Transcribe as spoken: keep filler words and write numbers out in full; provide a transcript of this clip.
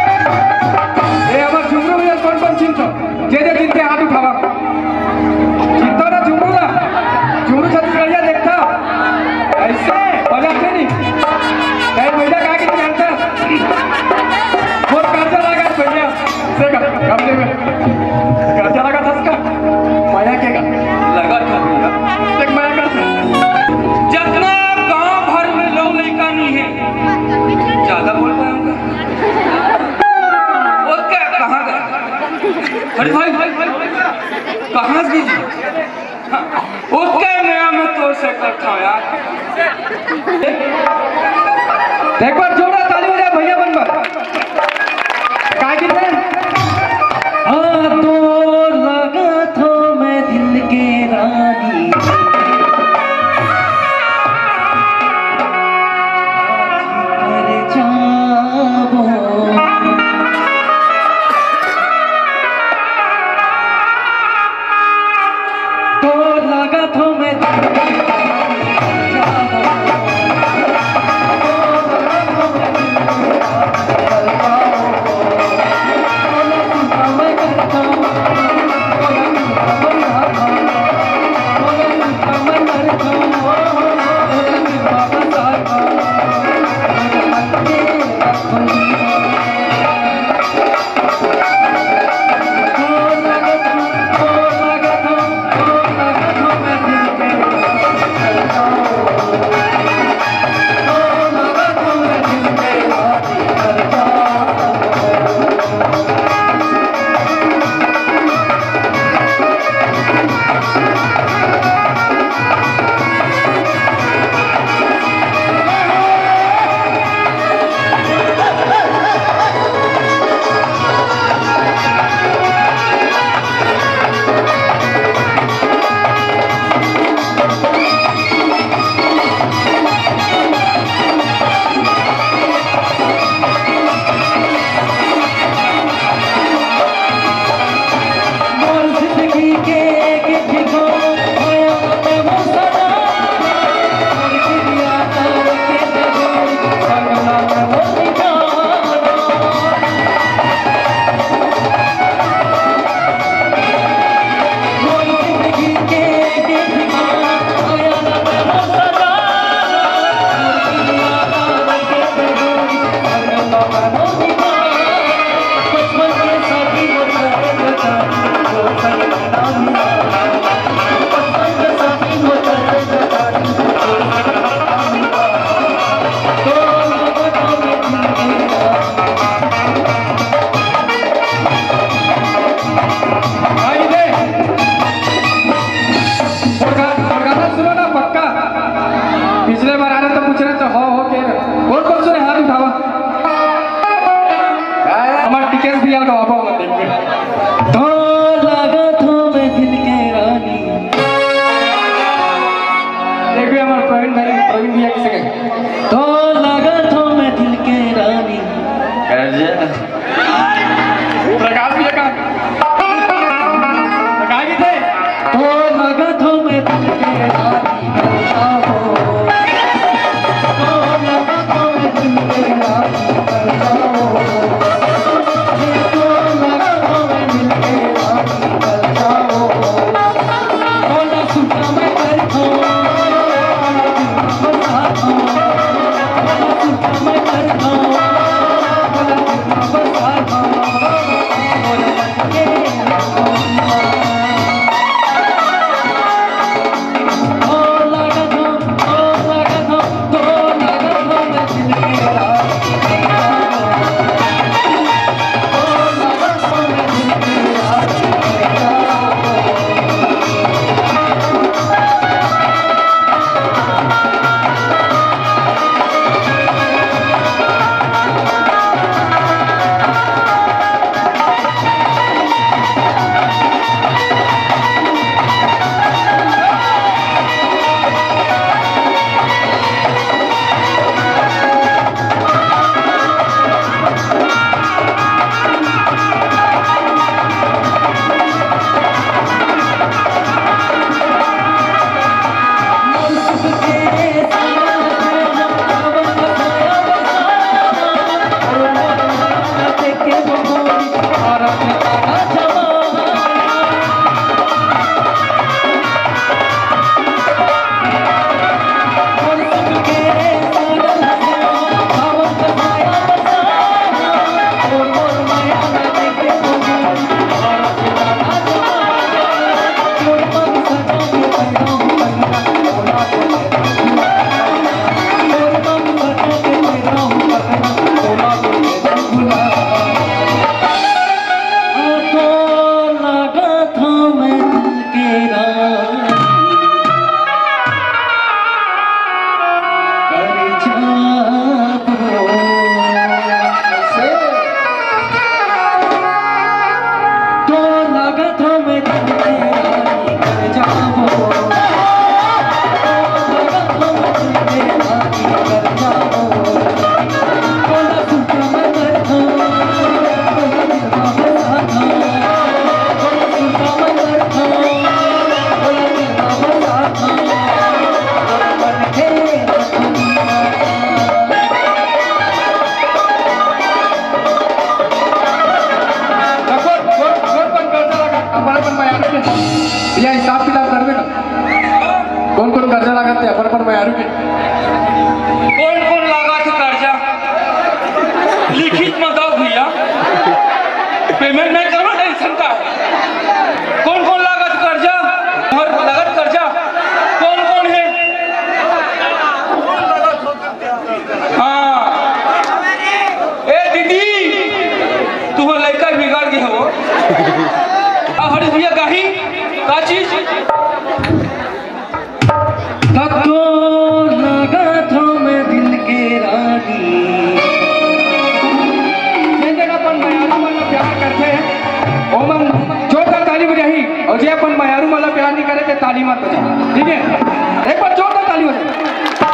ए, हमर झुमरू भैया कोन कोन चिन्हत? जे जे चिन्हत हे हाथ उठावा। चिन्हत ना झुमरू ला? झुमरू छत्तीसगढ़िया देखत? अइसे बजाथे नहीं। कहीं भैया का किथे जानत? बहुत कर्जा लगा भैया। से का, गमले में। कर्जा लगा था उसका? मया के का? लगा था भैया। देख मया का। जतना गांव भर में लव लइका नहीं है, ज्यादा बोल पाए होंगे। और क्या, कहाँ गए? अरे भाई, कहाँ से जी? ओके, मैं, मैं तो से करता हूँ यार। एक बार जोरदार ताली बजा भैया मन बर। का गीत हे? हाँ, तो लागत हो मैं दिल के रानी। कर जाबो। तो लागत हो मैं अपन अपन मयारू के। भैया, हिसाब किताब करबे ना। कौन कौन कर्जा लागत हे अपन अपन मयारू के? कौन कौन लागत हे कर्जा? लिखित में दो भैया, पेमेंट नहीं करो, टेंशन का। कौन कौन लागत कर्जा? और लागत कर्जा कौन कौन है? हाँ। ए दीदी, तुँहर लइका बिगड़ गे हो। आ हरीश भैया गाही, का चीज? तब तो लागत हो मैं दिल के रानी। जेन जगह अपन मयारू मन ला प्यार करथे, ओमन जोरदार ताली बजाही, अउ जे अपन मयारू मन ला प्यार नहीं करे, ते ताली मत बजा। ठीक है, एक बार जोरदार ताली बजा।